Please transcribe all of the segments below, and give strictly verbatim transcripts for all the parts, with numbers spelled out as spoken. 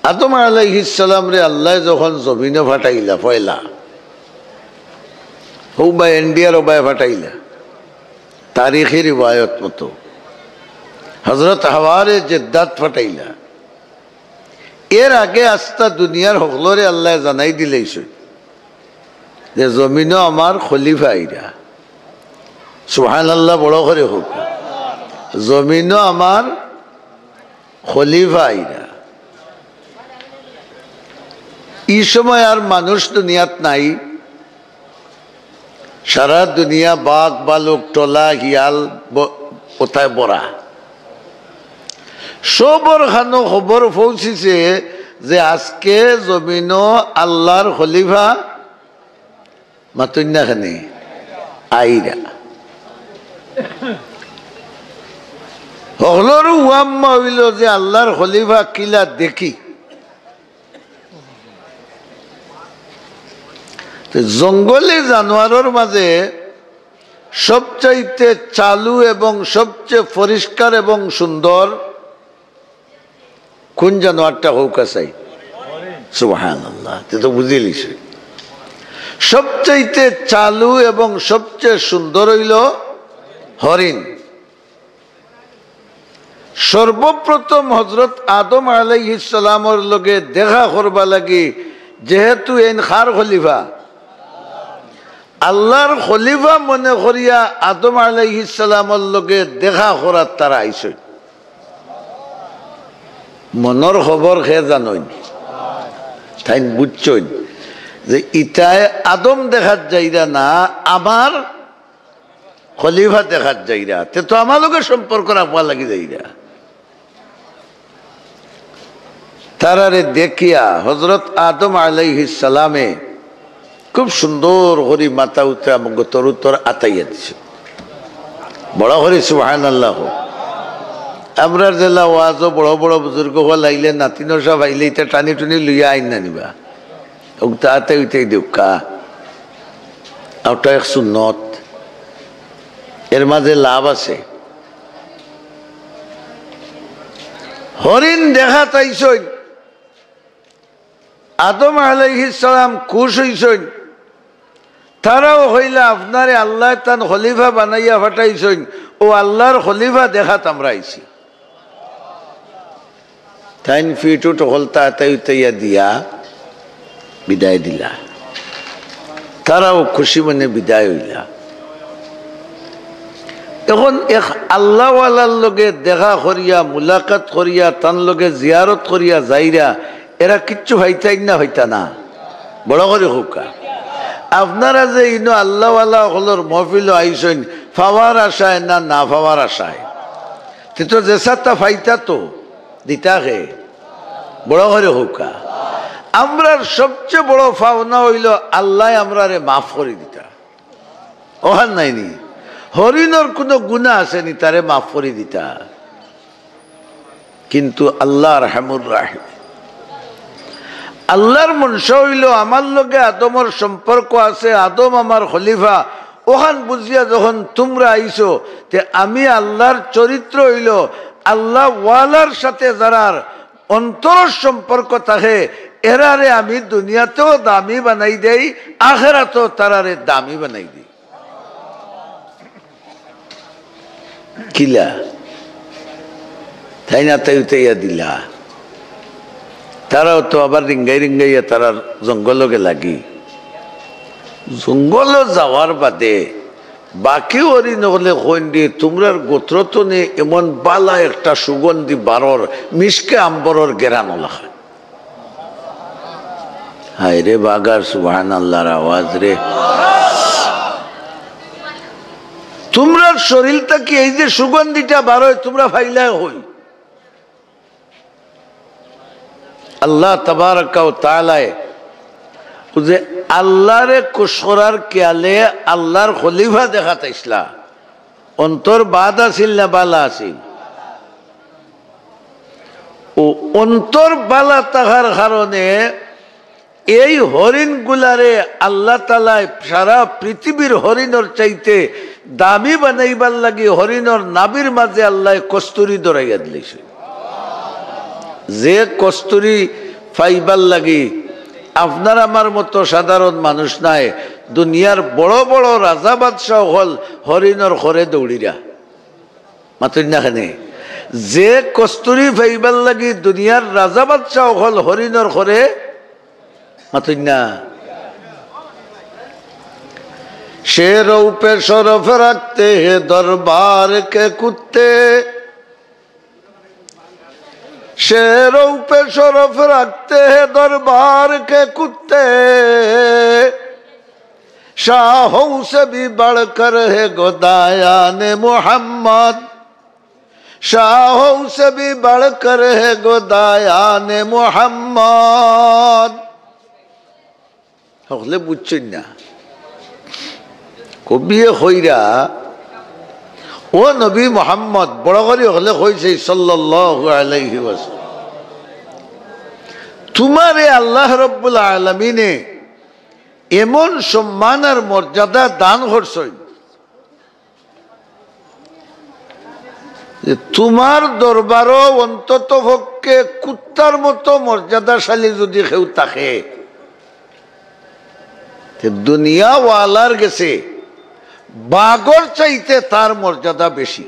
আদম আলাইহিস সালামরে আল্লায় যখন জমিনো ফাটাইলা পয়লা, হউ বা ইন্ডিয়ার ওবায় ফাটাইলা, তারিখি রিওয়ায়ত মতো হজরত হাওয়ারে জেদ্দাত ফাটাইলা। এর আগে আস্তা দুনিয়ার হকলরে আল্লায় জানাই দিলাইছইন যে জমিনো আমার খলিফা আইরা। সুবহানাল্লাহ, বড় করি কউক্কা। জমিনো আমার খলিফা আইরা। ই সময় আর মানুষ দুনিয়াত নাই। সারা দুনিয়া বাঘ, ভালুক, টোলা, হিয়াল ব-, ওতায় ভরা। সবর কানো খবর পৌঁছিছে যে আজকে জমিনো আল্লার খলিফা, মাতইন না কেনে, আইরা। হকলর উয়াম্মা অইলো যে আল্লার খলিফা কিলা দেখি। তে জঙ্গলি জানোয়ারর মাঝে সবচাইতে চালু এবং সবচেয়ে পরিষ্কার এবং সুন্দর কোন জানোয়ারটা কউক্কা চাই? সুবহানাল্লাহ, তে তো বুঝিলিছে। সবচাইতে চালু এবং সবচেয়ে সুন্দর অইলো হরিণ। সর্বপ্রথম হজরত আদম আলাইহিস সালামর লগে দেখা করবার লাগি, যেহেতু এইন কার খলিফা, আল্লার খলিফা মনে করিয়া আদম আলাইহিস সালামর লগে দেখা করাত তারা আইছইন। মনর খবর কে জানইন? তাইন বুঝছইন যে ইতায় আদম দেখাত যাইরা না, আমার খলিফা দেখাত যাইরা, তে তো আমার লগে সম্পর্ক রাখবার লাগি যাইরা। তারারে দেখিয়া হজরত আদম আলাইহিস সালামে খুব সুন্দর করি মাথা উত্তর এবং গোতর উত্তর আতাইয়া দিছে। বড় করি সুবহানাল্লাহ। আমরার জেলা ওয়াজও বড় বড় বুজুর্গ অকল আইলে নাতিন অকল আইলে ইতা টানি টুনি লইয়া আইন না নিবা। উক্তা আতে উইতে দেউক্কা। ওটা এক সুন্নত। এর মাঝে লাভ আছে। হরিণ দেখাত আইছইন। আদম আলাইহিস সালাম খুশ অইছইন। তারাও কইলা, "আপনারে আল্লায় তান খলিফা বানাইয়া ফাটাইছইন, অউ আল্লার খলিফা দেখাত আমরা আইছি।" তাইন ফিটু টকলতা আতাই উতাইয়া দিয়া বিদায় দিলা। তারাও খুশি মনে বিদায় অইলা। এখন এক আল্লাওয়ালার লগে দেখা করিয়া, মুলাকাত করিয়া, তান লগে জিয়ারত করিয়া যাইরা, এরা কিচ্ছু পাইতাইন না, পাইতা না? বড় করি কউক্কা। আপনারা যে ইনো আল্লাওয়ালা অকলর মহফিলো আইছইন, পাওয়ার আশায় না, না পাওয়ার আশায়? তে তো যেসাতা পাইতা তো, দিতা কে? বড় করি কউক্কা। আমরার সবচেয়ে বড় পাওনা অইলো আল্লায় আমরারে মাফ করি দিতা। অখান নায়নি? হরিণর কুনু গুনা আছেনি, তারে মাফ করি দিতা। কিন্তু আল্লা আরহামুর রাহিম। আল্লার মনশা অইলো, আমার লগে আদমর সম্পর্ক আছে, আদম আমার খলিফা, অখান বুঝিয়া যখন তুমরা আইছো, তে আমি আল্লার চরিত্র অইলো, আল্লাওয়ালার সাথে যারার অন্তরর সম্পর্ক থাকে, এরারে আমি দুনিয়াতেও দামি বানাই দেই, আখেরাতেও তারারে দামি বানাই দেই। কিলা? তাইন আতাই উতাইয়া দিলা। তারাও তো আবার রিঙ্গাই রিঙ্গাইয়া তারার জঙ্গলো গেলাগি। জঙ্গলো যাওয়ার বাদে বাকি হরিণ অকলে কইন রে, তুমরার গোত্র তনে এমন বালা একটা সুগন্ধি বারর, মিশকে আম্বরর গেরান অলাখান। হায় রে বাগার সুবহানাল্লাহর আওয়াজ রে। তুমরার শরীল থাকি এই যে সুগন্ধিটা বারয়, তুমরা পাইলায় কই? আল্লা তাবারাকা ওয়া তাআলায় অউ যে আল্লারে খুশ করার খেয়ালে আল্লার খলিফা দেখাত আইছলা, অন্তর বাদ আছিল না বালা আছিল? অউ অন্তর বালা থাকার কারণে এই হরিণগুলারে আল্লা তাআলায় সারা পৃথিবীর হরিণর চাইতে দামি বানাইবার লাগি হরিণর নাভির মাঝে আল্লায় কস্তুরি ধরাইয়া দিলাইছে। যে কস্তুরি পাইবার লাগি আপনার আমার মতো সাধারণ মানুষ নায়, দুনিয়ার বড় বড় রাজা বাদশাহ অকল হরিণর খরে দৌড়িরা। মাতইন না কেনে? যে কস্তুরি পাইবার লাগি দুনিয়ার রাজা বাদশাহ অকল হরিণর খরে, মাতইন না। شیروں پہ شرف رکھتے ہیں دربار کے کتے، شیروں پہ شرف رکھتے ہیں دربار کے کتے، شاہوں سے بھی بڑھ کر ہے گدایان محمد، شاہوں سے بھی بڑھ کر ہے گدایان محمد۔ হকলে বুঝছইন না? কবিয়ে কইরা, "ও নবী মোহাম্মদ", বড় করি হকলে কইছে, সাল্লাল্লাহু আলাইহি ওয়াসাল্লাম, "তুমারে আল্লাহ রব্বুল আলামিনে এমন সম্মান আর মর্যাদা দান করছইন, যে তুমার দরবারও অন্তত পক্ষে কুত্তার মতো মর্যাদাশালী যদি কেউ থাকে, তে দুনিয়াওয়ালার গেছে বাঘর চাইতে তার মর্যাদা বেশি।"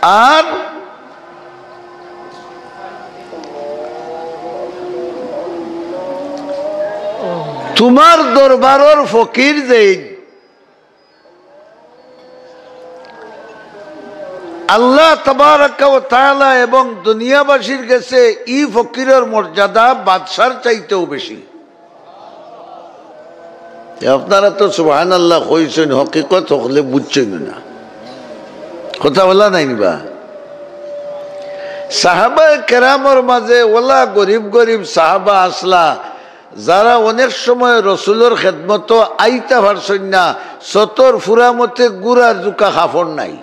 আর তুমার দরবারর ফকির যেইন, আল্লাহ তাবারাকা ওয়া তাআলা এবং দুনিয়াবাসীর গেছে ই ফকিরর মর্যাদা বাদশার চাইতেও বেশি। এ আপনারা তো সুবহানাল্লাহ কইছইন, হকিকত হকলে বুঝছইন না। কথা বলা নাই নিবা? সাহাবায়ে কেরামর মাঝে ওলা গরিব গরিব সাহাবা আসলা, যারা অনেক সময় রসুলর খেদমতো আইতা পারছইন না, সতর ফুরামতে গুড়ার জুকা কাপড় নাই।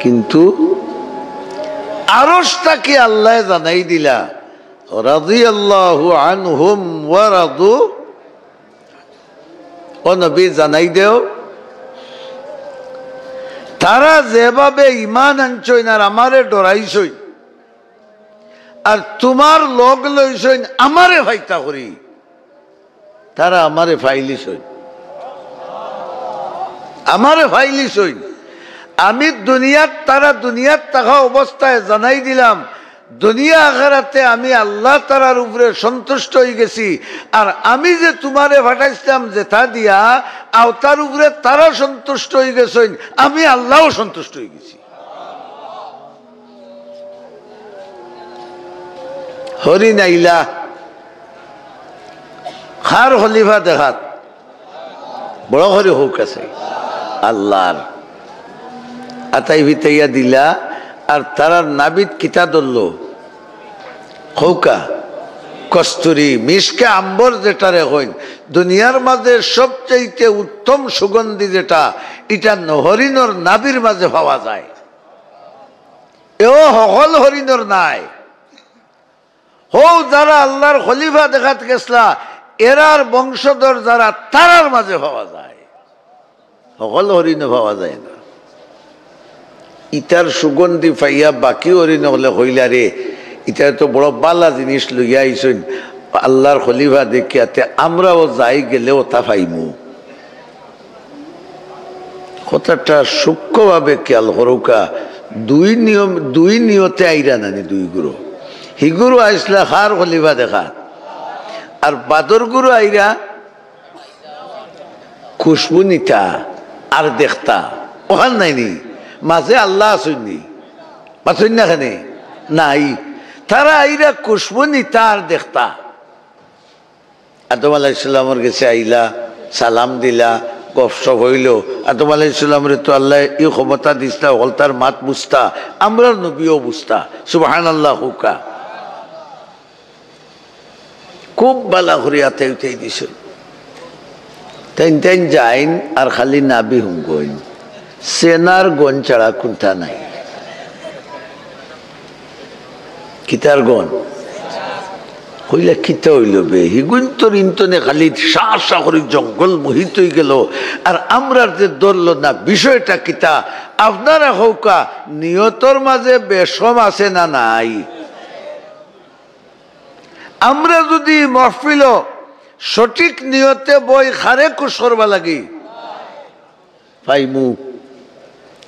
কিন্তু আরশ তাকে আল্লাহ জানাই দিলা, রাদিয়াল্লাহু আনহুম ওয়া রাদু। ও নবী, জানাই দেও, তারা যেভাবে ইমান আনছইন আর আমারে ডরাইছইন, আর তুমার লগ লইছইন আমারে ফাইতা করি, তারা আমারে ফাইলিছইন, আমারে ফাইলিছইন। আমি দুনিয়াত, তারা দুনিয়াত থাকা অবস্থায় জানাই দিলাম, দুনিয়া আখেরাতে আমি আল্লাহ তাআলার উপরে সন্তুষ্ট অই গেছি। আর আমি যে তুমারে ফাটাইছলাম যেটা দিয়া, আও তার উপরে তারা সন্তুষ্ট অই গেছইন, আমি আল্লাহও সন্তুষ্ট অই গেছি। হরিণ আইলা, কার খলিফা দেখাত, বড় করি কউক্কা চাই, আল্লাহর। আতাই ফিতাইয়া দিলা, আর তারার নাভিত কিতা ধরলো? কউক্কা, কস্তুরি, মিশকে আম্বর যেটারে কইন, দুনিয়ার মাঝে সবচাইতে উত্তম সুগন্ধি যেটা, ইটা হরিণর নাভির মাঝে পাওয়া যায়। এও হকল হরিণর নায়। হউ যারা আল্লাহর খলিফা দেখাত গেছলা, এরার বংশধর যারা, তারার মাঝে পাওয়া যায়, হকল হরিণে পাওয়া যায় না। ইতার সুগন্ধি পাইয়া বাকি হরিণ অকলে কইলা, "রে, ইতায় তো বড় বালা জিনিস লইয়া আইছইন, আল্লাহর খলিফা দেখিয়া, তে আমরাও যাই, গেলে অতা পাইমু।" কথাটা সূক্ষ্মভাবে খেয়াল করউক্কা। দুই নিয়ম, দুই নিয়তে আইরা নানি দুই গুরু। হিগুরু আইছলা কার খলিফা দেখাত, আর বাদর গুরু আইরা খুশবু নিতা আর দেখতা। অখান নাইনি, মাঝে আল্লাহ আছইন নি? মাতইন না কেনে? নাই। তারা আইরা খুশবু নিতা আর দেখতা। আদম আলাইহিস সালামর গেছে আইলা, সালাম দিলা, গপসপ অইলো। আদম আলাইহিস সালামরে তো আল্লায় ই ক্ষমতা দিছলা, হকলতার মাত বুঝতা, আমরার নবীও বুঝতা। সুবহানাল্লাহ কউক্কা। খুব বালা করি আতাই উতাই দিছইন। তাইন তাইন যাইন আর খালি নাভি হুঙ্গইন। চেনার গন্ধ ছাড়া কুন্তা নাই। কিতার গন্ধ? কইলা, "কিতা অইলো বে? হিগুইন্তর ইন্তনে খালি শা শা করি জঙ্গল মোহিত অইগেলো, আর আমরার যে ধরলো না, বিষয়টা কিতা? আপনারা কউক্কা, নিয়তর মাঝে বেশকম আছে না নাই? আমরা যুদি মহফিলো সঠিক নিয়তে বই, কারে খুশ করবার লাগি, পাইমু।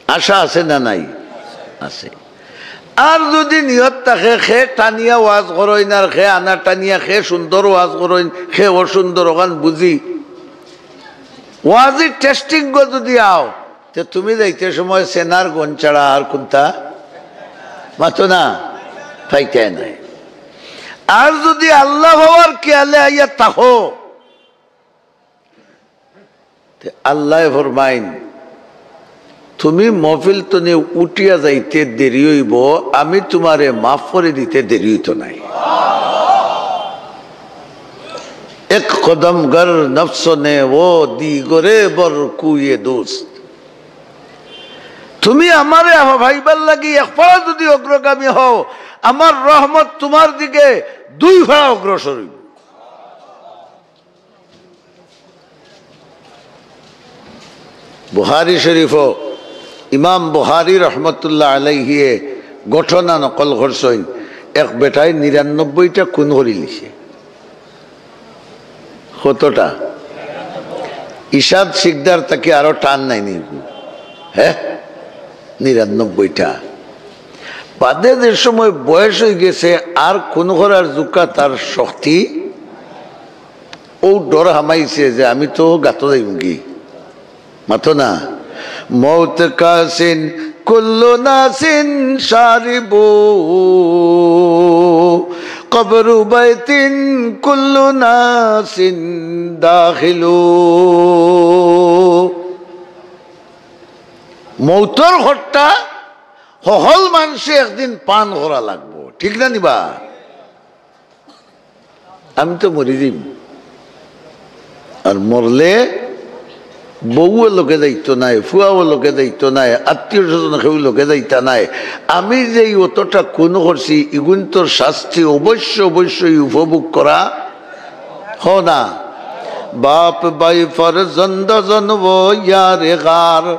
আশা আছে না নাই? আছে। আর যুদি নিয়ত থাকে, কে টানিয়া ওয়াজ করইন আর কে আনা টানিয়া, কে সুন্দর ওয়াজ করইন, কে অসুন্দর, অখান বুঝি। ওয়াজি টেস্টিং গো যুদি আও, তে তুমি যাইতে সময় সেনার গন ছাড়া আর কুনতা মাতো না, পাইতায় নায়। আর যুদি আল্লাহ পাওয়ার খেয়ালে আইয়া থাকো, তে আল্লায় ফরমাইন, "তুমি মহফিল তনে উঠিয়া যাইতে দেরি অইবো, আমি তুমারে মাফ করি দিতে দেরি অইতো নায়।" "এক কদম গর নফস নে ও দিগরে বর কুয়ে দোস্ত।" তুমি আমারে আফা পাইবার লাগি এক পাড়া যুদি অগ্রগামী হও, আমার রহমত তুমার দিকে দুই পাড়া অগ্রসর অইবো। বুখারী শরীফো ইমাম বুখারী রহমতুল্লাহ আলাইহিয়ে ঘটনা নকল করছইন, এক বেটায় নিরানব্বইটা খুন করিলিছে। কতটা? ইশাদ শিকদার থাকি আরো টান নাই নি? হে, নিরানব্বইটা। বাদে যে সময় বয়স অইগেছে, আর খুন করার জুকা তার শক্তি, অউ ডর হামাইছে যে আমি তো গাতো যাইমুগি। মাতো না। মৌত কাসিন কুল্লু নাসিন শারিবু, কবরু বাইতিন কুল্লু নাসিন দাখিলু। মৌতর ঘরটা হকল মানষে একদিন পান করা লাগবো, ঠিক না নি বা? আমি তো মরি যাইমু। আর মরলে বউও লগে যাইতো নায়, ফুয়াও লগে যাইতো নায়, আত্মীয় স্বজন কেউ লগে যাইতা নায়। আমি যে অতটা খুন করছি, ইগুইন্তর শাস্তি অবশ্য অবশ্যই উপভোগ করা। হ না? বাপ ভাই ফরজন্দ জন ও ইয়ারে গার,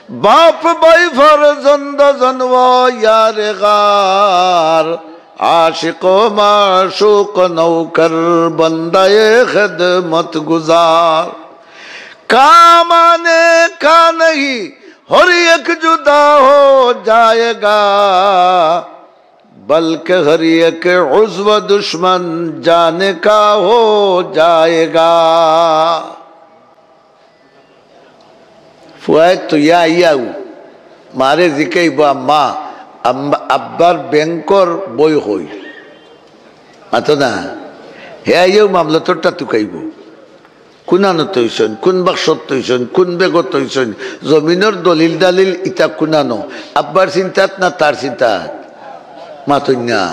বাপ ভাই ফরজন্দ জন ও ইয়ারে গার, আশিক ও মাশুক নৌকর বন্দায়ে খেদমত গুজার। কাম আনে কা নাহি হর এক জুদা হো জায়েগা, বলকে হর এক উজব দুশমন জানে কা হো জায়েগা। ফুয়ায় তুইয়া আইয়াউ মারে জিকাইবো, "আম্মা, আম্মা, আব্বার ব্যাংকর বই কই?" মাতো না, হে আইয়াউ মামলতরটা তুকাইবো। কুনানো থইছইন, কুন বাক্সত থইছইন, কুন ব্যাগো থইছইন, জমিনর দলিল দালিল ইতা কুনানো? আব্বার চিন্তাত না তার চিন্তাত? মাতইন না।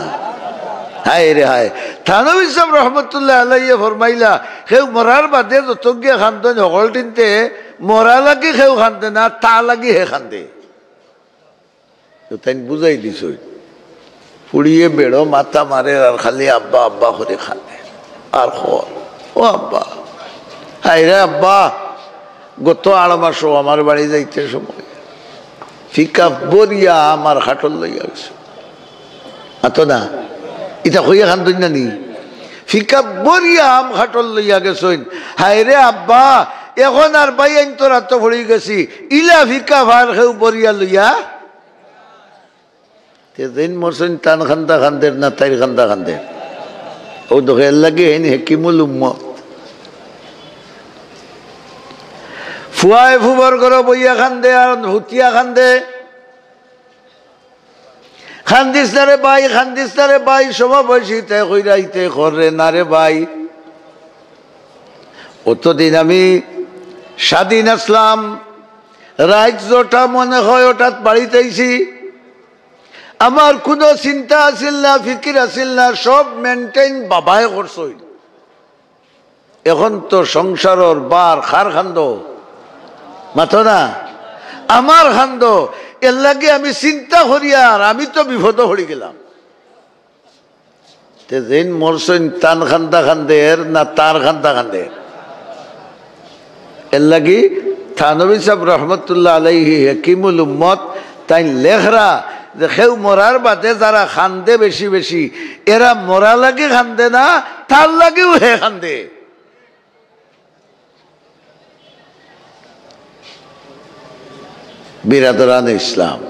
হায় রে হায়। থানবী সাব রহমতুল্লাহ আলাইহি ফরমাইলা, কেউ মরার বাদে যত গিয়া কান্দইন হকলটিনতে, মরা লাগি কেউ কান্দে না, তা লাগি হে কান্দে। তো তাইন বুঝাই দিছইন, ফুড়িয়ে বেড়ো মাথা মারে আর খালি আব্বা আব্বা করি কান্দে। আর কর, "ও আব্বা, হায় রে আব্বা, গত আড় মাসো আমার বাড়ি যাইতে সময় পিকআপ ভরিয়া আম আর কাঠল লইয়া গেছে।" মাতো না, ইতা কইয়া কান্দইন না নি? পিকআপ ভরিয়া আম কাঠল লইয়া গেছইন। হায় রে আব্বা, এখন আর ভাইয়াইন্তর আতো পড়ি গেছি, ইলা পিকআপ আর কেউ ভরিয়া লইয়া। তে যেইন মরছইন তান কান্দা কান্দের না তাইর কান্দা কান্দের? অউ দেখো, এর লাগি হেইন হেকিমুল উম্মত। ফুয়ায় ফুবর ঘরো বইয়া কান্দে আর ফুতিয়া কান্দে। "কান্দিস না রে ভাই, কান্দিস না রে ভাই।" সমবয়সী তাই কইরা ইতে করে না রে ভাই। অতদিন আমি স্বাধীন আছলাম, রাইত যটা মনে কয় অটাত বাড়িত আইছি। আমার কুনু চিন্তা আছিল না, ফিকির আছিল না, সব maintain বাবায় করছইন। এখন তো সংসারর ভার কার কান্দো? মাতো না, আমার কান্দো। এর লাগি আমি চিন্তা করি আর আমি তো বিপদো পড়ি গেলাম। তে যেইন মরছইন তান কান্দা কান্দের না তার কান্দা কান্দের? এরলাগি থানভী সাব রহমতুল্লাহ আলাইহি হাকিমুল উম্মত তাইন লেখরা যে কেউ মরার বাদে যারা কান্দে বেশি বেশি, এরা মরার লাগি কান্দে না, তার লাগিউ হে কান্দে। বিরাদরানে ইসলাম,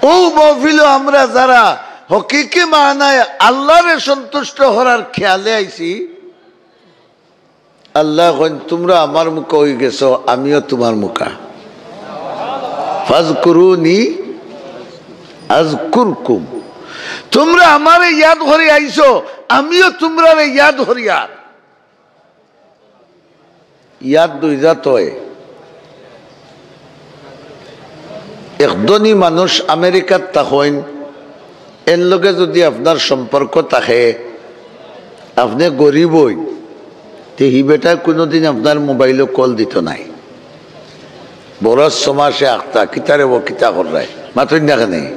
অউ মহফিলো আমরা যারা হকিকি মানায় আল্লারে সন্তুষ্ট করার খেয়ালে আইছি, আল্লায় কইন, "তুমরা আমার মুখা অইগেছো, আমিও তুমার মুখা। ফাজকুরুনি আজকুরকুম।" তুমরা আমারে ইয়াদ করি আইছো, আমিও তুমরারে ইয়াদ করিয়ার। ইয়াদ দুই জাত অয়। এক ধনী মানুষ আমেরিকাত থাকইন, এর লগে যুদি আপনার সম্পর্ক থাকে, আপনে গরিব অইন, তে হি বেটায় কুনুদিন আপনার মোবাইলো কল দিতো নায়। বরস ছমাসে আখতা, কিতারে ও কিতা কররায়, মাতইন না কেনে?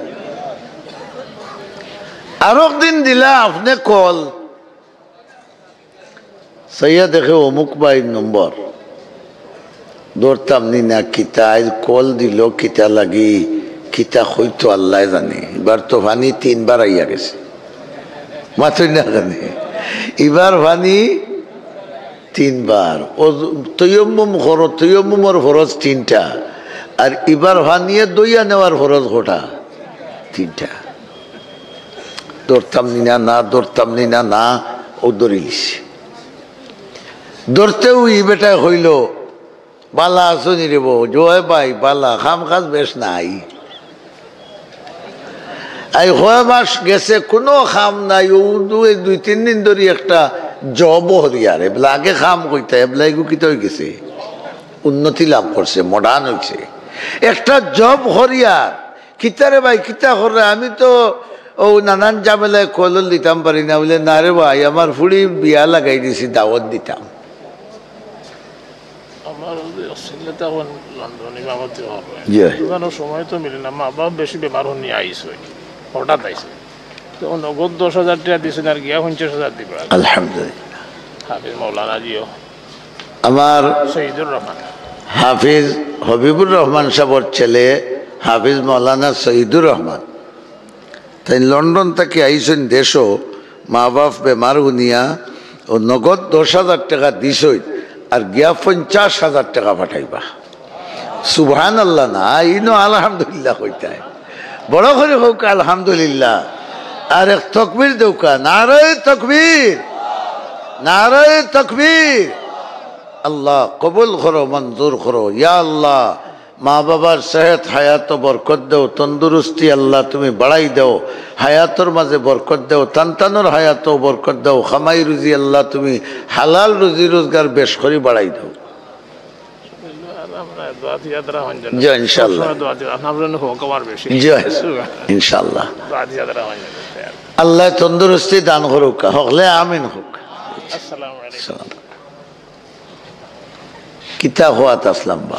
আরক দিন দিলা আপনে কল, চাইয়া দেখে অমুক ভাইর নম্বর। ধরতাম নি না কিতা, আইজ কল দিলো কিতা লাগি, কিতা কইতো আল্লায় জানে। ইবার তো ফানি তিনবার আইয়া গেছে। মাতইন না জানে। ইবার ফানি তিনবার। অজু, তৈয়ম্মুম করো, তৈয়ম্মুমর ফরজ তিনটা। আর ইবার ফানিয়ে দইয়া নেওয়ার ফরজ কটা? তিনটা। ধরতাম নি না, না, ধরতাম নি না, না, অউ ধরিলিছে। ধরতেউ ই বেটায় কইলো, "বালা আছো নি রে বউ?" "জি অয় ভাই, বালা, কাম কাজ বেশ নাই।" আইজ কয় মাস গেছে, কুনু কাম নাই। অউ দু-, এই দুই তিন দিন ধরি একটা জব করিয়ার, এবলা আগে কাম কইতা, এবলা এগু কিতা অইগেছে? উন্নতি লাভ করছে, modern অইছে। একটা জব করিয়ার, "কিতারে ভাই, কিতা কররে?" "আমি তো অউ নানান ঝামেলায় কল দিতাম পারি না।" বলে, "না রে ভাই, আমার ফুড়ির বিয়া লাগাই দিছি, দাওয়াত দিতাম।" আমার অউ যে সিলেটে অখন লন্ডন ইমামতি কররায়। জি। অখানো সময় তো মিলে না, মা বাপ বেশি বেমার অইয়া আইছে, হঠাৎ আইছে। তো নগদ দশ হাজার টেকা দিছইন আর গিয়া পঞ্চাশ হাজার দিবা। আলহামদুলিল্লাহ। হাফিজ মৌলানা জিও। আমার সৈয়দুর রহমান। হাফিজ হবিবুর রহমান সাবর ছেলে হাফিজ মৌলানা সৈয়দুর রহমান, তাইন লন্ডন থাকি আইছইন দেশো, মা বাপ বেমার হুনিয়া অউ নগদ দশ হাজার টেকা দিছইন, আর গিয়া পঞ্চাশ হাজার টেকা পাঠাইবা। সুবহানাল্লাহ না, ইনো আলহামদুলিল্লাহ কইতায়। বড় করি কউক্কা আলহামদুলিল্লাহ। আর এক তকবীর দেউক্কা, নারায়ে তকবীর, নারায়ে তকবীর। আল্লাহ কবুল করো, মঞ্জুর করো। ইয়া আল্লাহ, মা বাবার সেহত হায়াতো বরকত দেও, তন্দুরুস্তি আল্লাহ তুমি বাড়াই দেও, হায়াতর মাঝে বরকত দেও, তান্তানোর হায়াতো বরকত দেও, কামাই রুজি আল্লাহ তুমি হালাল রুজি রোজগার বেশ করি বাড়াই দেও। আর আমরা দোয়া দিয়া দরা হন যেন। জি, ইনশাআল্লাহ। সবসময় দোয়া দিয়া, আপনার জন্য হোক আমার বেশি। জি, ইনশাআল্লাহ। দোয়া দিয়া দরা হন যেন। আল্লাহ তন্দুরুস্তি দান করুক, হকলে আমিন হোক। আসসালামু আলাইকুম। সালাম। কিতা হওয়াত আসলাম বা?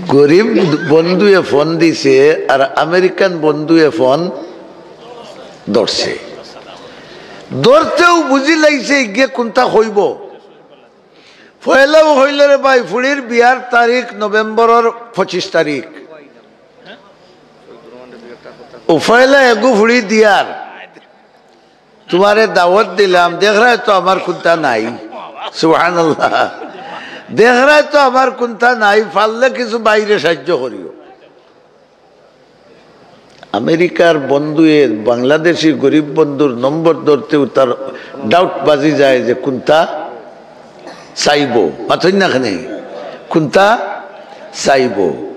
গরিব বন্ধুয়ে ফোন দিছে আর আমেরিকান বন্ধুয়ে ফোন ধরছে। ধরতেউ বুঝি লাইছে ইগে কুনটা কইবো। পয়লাউ কইলো, "রে ভাই, ফুড়ির বিয়ার তারিখ নভেম্বরর পঁচিশ তারিখ।" ও পয়লা এগু ফুড়ি দিয়ার, "তুমারে দাওয়াত দিলাম, দেখরায় তো আমার কুনটা নাই।" সুবহানাল্লাহ। "দেখরায় তো আমার কুনটা নাই, পারলে কিছু বাইরে সাহায্য করিও।" আমেরিকার বন্ধুয়ে বাংলাদেশি গরিব বন্ধুর নম্বর ধরতেউ তার ডাউট বাজি যায় যে কুনটা চাইবো, মাতইন না কেনে, কুনটা চাইবো।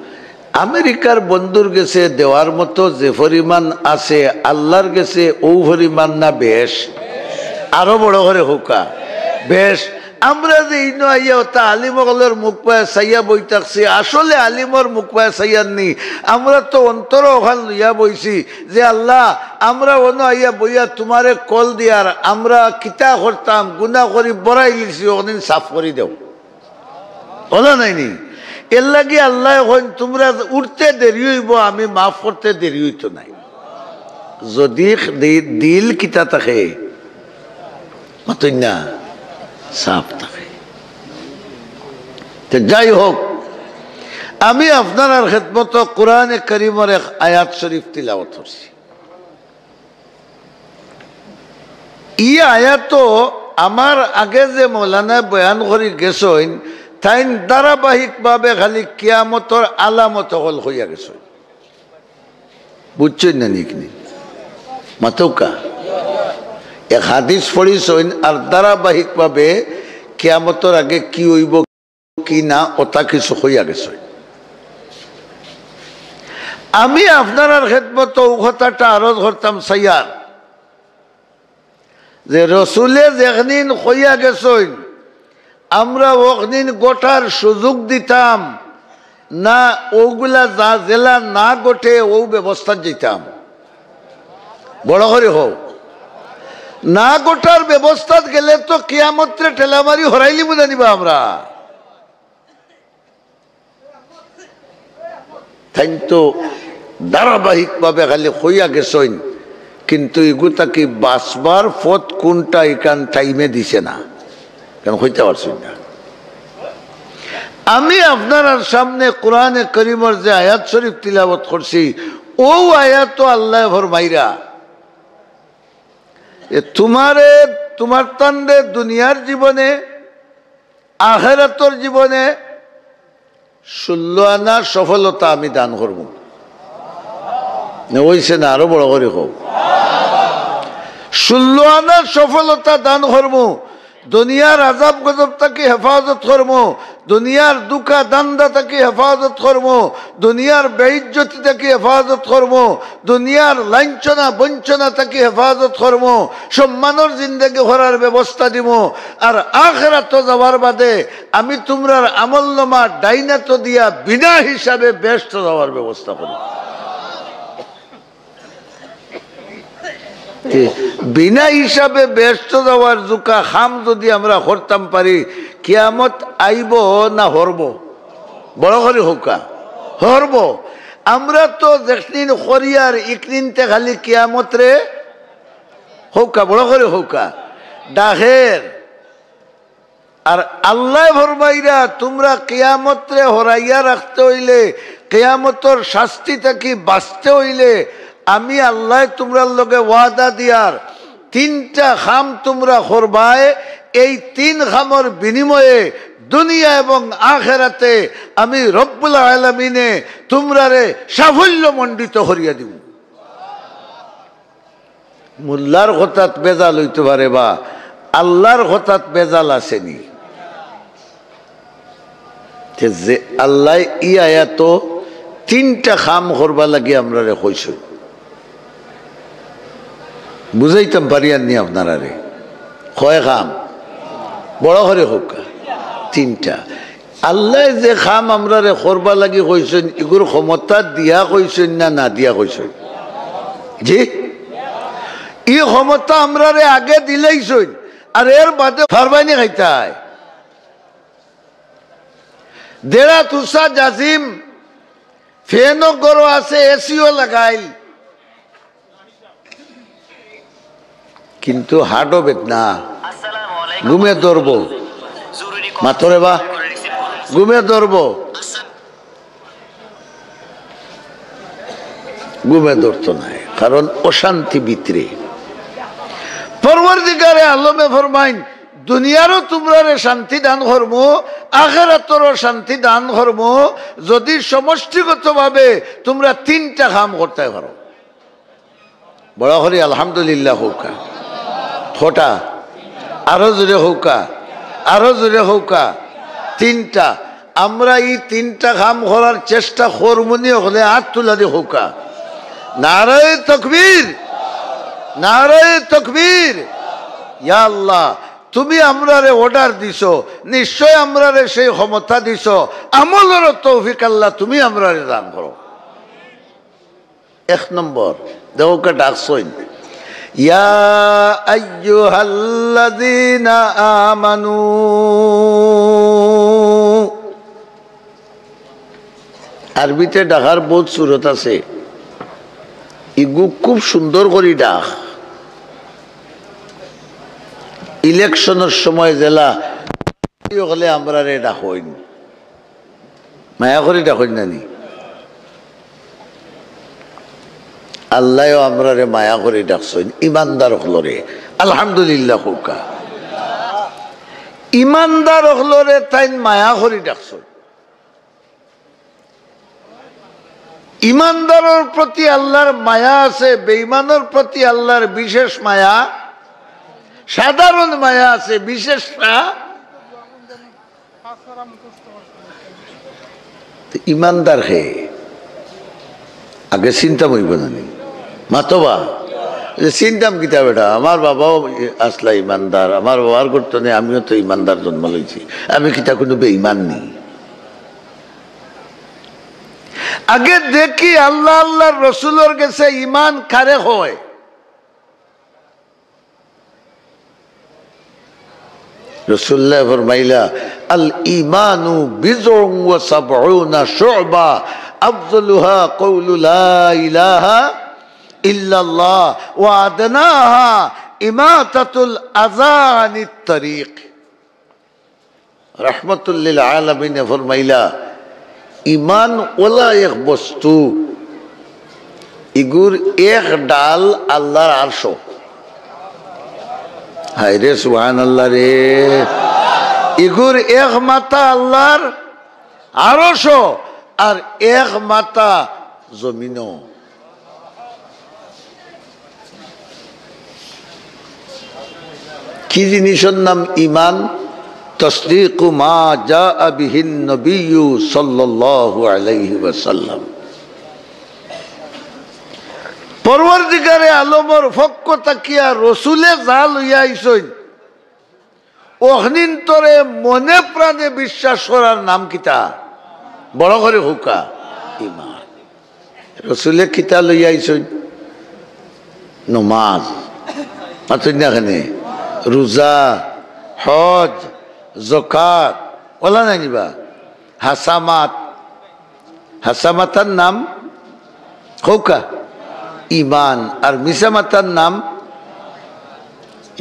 আমেরিকার বন্ধুর গেছে দেওয়ার মতো যে পরিমাণ আছে, আল্লার গেছে অউ পরিমাণ না বেশ? আরো বড় করি কউক্কা, বেশ। আমরা যে ইনো আইয়া অতা আলিম অকলর মুখ বায় চাইয়া বই থাকছি, আসলে আলিমর মুখ বায় চাইয়ার নি। আমরা তো অন্তরো অখান লইয়া বইছি যে, "আল্লাহ, আমরা অনো আইয়া বইয়া তুমারে কল দিয়ার, আমরা কিতা করতাম, গুনা করি বড়াইলিছি, অখান সাফ করি দেও।" অলা নায় নি? এর লাগি আল্লায় কইন, "তুমরা উঠতে দেরি অইবো, আমি মাফ করতে দেরি অইতো নায়।" যদি দি-, দিল কিতা থাকে, মাতইন না, সাফ থাকে। তে যাই হোক, আমি আপনারার খেদমতো কোরআনে করিমর এক আয়াত শরীফ তিলাওয়াত করছি। ই আয়াতো আমার আগে যে মৌলানায় বয়ান করি গেছইন, তাইন ধারাবাহিকভাবে খালি কিয়ামতর আলামত অকল কইয়া গেছইন। বুঝছইন না নি? মাতউক্কা। এক হাদিস পড়িছইন আর ধারাবাহিকভাবে কিয়ামতর আগে কি অইবো কি না, অতা কিছু কইয়া গেছইন। আমি আপনারার খেদমতো অউ কথাটা আরজ করতাম চাইয়ার যে রসুলে যেখনিন কইয়া গেছইন, আমরা অখনিন ঘটার সুযোগ দিতাম না, অউগুলা যা যেলা না ঘটে অউ ব্যবস্থাত যাইতাম। বড় করি কও, না ঘটার ব্যবস্থাত গেলে তো কিয়ামতরে ঠেলা মারি হরাইলিমু জানিবা আমরা। তাইন তো ধারাবাহিকভাবে খালি কইয়া গেছইন, কিন্তু ইগু থাকি বাঁচবার পথ কুনটা, ইখান টাইমে দিছে না, কেন কইতা পারছইন না। আমি আপনারার সামনে কোরআনে করিমর যে আয়াত শরীফ তিলাওয়াত করছি, অউ আয়াতো আল্লায় ফরমাইরা যে তুমারে, তুমার তানরে দুনিয়ার জীবনে, আখেরাতর জীবনে ষোলো আনা সফলতা আমি দান করমু। না, অইছে না, আরো বড় করি কও। ষোলো আনা সফলতা দান করমু, দুনিয়ার আজাব গজব থাকি হেফাজত করমু, দুনিয়ার ধুকা ধান্দা থাকি হেফাজত করমু, দুনিয়ার বেইজ্জতি থাকি হেফাজত করমু, দুনিয়ার লাঞ্ছনা বঞ্চনা থাকি হেফাজত করমু, সম্মানর জিন্দেগি করার ব্যবস্থা দিমু। আর আখেরাতো যাওয়ার বাদে আমি তুমরার আমলনামা ডাইনাতো দিয়া বিনা হিসাবে বেহেস্তো যাওয়ার ব্যবস্থা করমু। তে বিনা হিসাবে বেহেস্তো যাওয়ার জুকা কাম যদি আমরা করতাম পারি, কিয়ামত আইবো না হরবো? বড় করি কউক্কা, হরবো। আমরা তো যেখনিন করিয়ার ইখনিনতে খালি কিয়ামতরে কউক্কা, বড় করি কউক্কা, ডাকের। আর আল্লায় ফরমাইরা, তুমরা কিয়ামতরে হরাইয়া রাখতে অইলে, কিয়ামতর শাস্তি থাকি বাঁচতে অইলে, আমি আল্লায় তুমরার লগে ওয়াদা দিয়ার, তিনটা কাম তুমরা করবায়, এই তিন কামর বিনিময়ে দুনিয়া এবং আখেরাতে আমি রব্বুল আলামিনে তুমরারে সাফল্যমণ্ডিত করিয়া দিমু। মোল্লার কথাত ভেজাল অইতো পারে বা আল্লার কথাত ভেজাল আছে নি? তে যে আল্লায় ই আয়াতো তিনটা কাম করবার লাগি আমরারে কইছইন, বুঝাইতাম পারিয়ার নি আপনারারে? কয় কাম? বড় করি কউক্কা, তিনটা। আল্লায় যে কাম আমরারে করবার লাগি কইছইন, ইগুর ক্ষমতা দিয়া কইছইন না না দিয়া কইছইন? জি, ই ক্ষমতা আমরারে আগে দিলাইছইন, আর এর বাদে পারবায়নি খাইতায়। দেড়া তুসা জাজিম, ফ্যানও ঘরো আছে, এসিও লাগাইল, কিন্তু হার্টও বেদনা, ঘুমে ধরবো। মাতরে বা, ঘুমে ধরবো। ঘুমে ধরতো নায়, কারণ অশান্তি ভিতরে। পরওয়ারদিগারে আলমে ফরমাইন, দুনিয়ারও তুমরারে শান্তি দান করমু, আখেরাতরও শান্তি দান করমু, যদি সমষ্টিগতভাবে তুমরা তিনটা কাম করতায় পারো। বড় করি আলহামদুলিল্লাহ কউক্কা। কয়টা? আরো জোরে কউক্কা, আরো জোরে কউক্কা। তিনটা। আমরা ই তিনটা কাম করার চেষ্টা করমুনি, অকলে আত তুলা দি কউক্কা। নারায়ে তাকবীর, নারায়ে তাকবীর। ইয়া আল্লাহ, তুমি আমরারে অর্ডার দিছো, নিশ্চয় আমরারে সেই ক্ষমতা দিছো, আমলর তৌফিক আল্লাহ তুমি আমরারে দান করো। এক নম্বর, দেখউক্কা ডাকছইন, ইয়া আইয়ুহাল্লাযীনা আমানু। আরবিতে ডাকার বউত সুরত আছে, ইগু খুব সুন্দর করি ডাক। ইলেকশনর সময় যেলা অকলে আমরারে ডাকইন, মায়া করি ডাকইন না নি? আল্লায়ও আমরারে মায়া করি ডাকছইন, ইমানদার অকলরে। আলহামদুলিল্লাহ কউক্কা। ইমানদার অকলরে তাইন মায়া করি ডাকছইন। ইমানদারর প্রতি আল্লার মায়া আছে, বেইমানর প্রতি আল্লার বিশেষ মায়া, সাধারণ মায়া আছে, বিশেষ না। তো ইমানদার হে আগে চিন্তা অইবো না নি? মাতবা, যে চিন্তাম কিতা বেটা, আমার বাবাও আসলা ইমানদার, আমার বাবার করতো নেই, আমিও তো ইমানদার জন্ম লইছি, আমি কিতা কুনু বেইমান নি? আগে দেখি আল্লাহ, আল্লাহর রসুলর গেছে ইমান কারে কয়। রসুল্লায় ফরমাইলা, "আল ইমানু বিদউন ওয়া সাবউনা শুবা, আফজলুহা কওলু লা ইলাহা ইল্লাল্লাহ ওয়া আদনাহা ইমাতাতুল আযা আনিত তারিক।" রহমতুল্লিল আলামিনে ফরমাইলা, ইমান ওলা এক বস্তু, ইগুর এক ডাল আল্লাহর আরশো। হায় রে, সুবহানাল্লাহ রে। ইগুর এক মাথা আল্লাহর আরশো, আর এক মাথা জমিনো। কি জিনিসর নাম ইমান? তসদিকু মা জাআ বিহিন নবিয়্যু সাল্লাল্লাহু আলাইহি ওয়াসাল্লাম। পরওয়ারদিগারে আলমর পক্ষ থাকিয়া রসুলে যা লইয়া আইছইন, অখনিন্তরে মনে প্রাণে বিশ্বাস করার নাম কিতা? বড় করি কউক্কা, ইমান। রসুলে কিতা লইয়া আইছইন? নমাজ। মাতইন না কেনে? রোজা, হজ, জকাত, ওলা নায় নি বা? হাছা মাত, হাছা মাতার নাম কউক্কা ইমান, আর মিছা মাতার নাম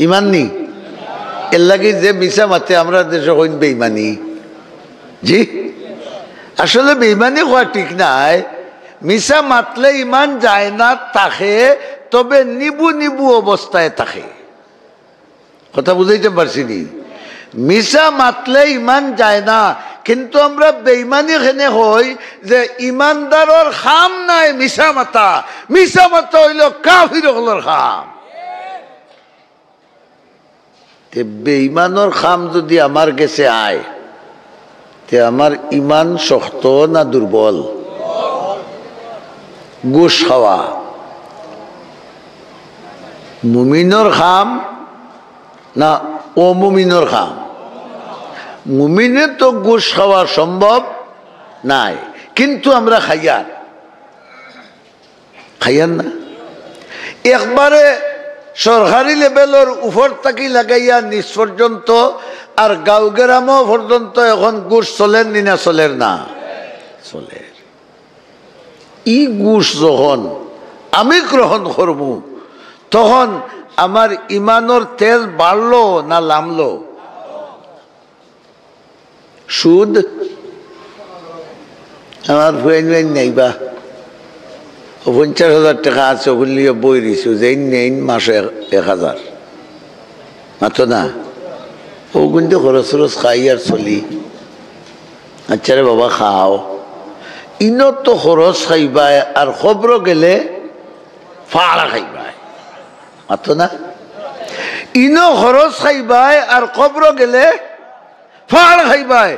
ইমান নি? এরলাগি যে মিছা মাতে আমরার দেশো কইন বেইমানি। জি, আসলে বেইমানি কওয়া ঠিক নায়। মিছা মাতলে ইমান যায় না থাকে, তবে নিবু নিবু অবস্থায় থাকে। কথা বুঝাইতাম পারছি নি? মিছা মাতলে ইমান যায় না, কিন্তু আমরা বেইমানি কেনে কই যে ইমানদারর কাম নায় মিছা মাতা, মিছা মাতা অইলো কাফির অকলর কাম। তে বেইমানর কাম যুদি আমার গেছে আয়, তে আমার ইমান শক্ত না দুর্বল? ঘুষ খাওয়া মুমিনর কাম না অমুমিনর কাম? মুমিনে তো ঘুষ খাওয়া সম্ভব নায়, কিন্তু আমরা খাইয়ার, খাইয়ার না? একবারে সরকারি লেভেলর উপর থাকি লাগাইয়া নিচ পর্যন্ত, আর গাঁও গেরামও পর্যন্ত অখন ঘুষ চলের নি না চলের না? চলের। ই ঘুষ যখন আমি গ্রহণ করমু, তখন আমার ইমানর তেজ বাড়লো না লামলো? সুদ। আমার ফুয়াইন ফুয়াইন নাইবা, ও পঞ্চাশ হাজার টেকা আছে, ওগুন লইয়া বই রইছে, যেইন নেইন মাসে এক, এক হাজার। মাতো না? ওগুনতে খরচ খরচ খাই আর চলি। আচ্ছা রে বাবা, খাও। ইনো তো খরচ খাইবায়, আর কবরো গেলে ফাড় খাইবায়। মাতো না? ইনো খরচ খাইবায়, আর কবরো গেলে ফাড় খাইবায়।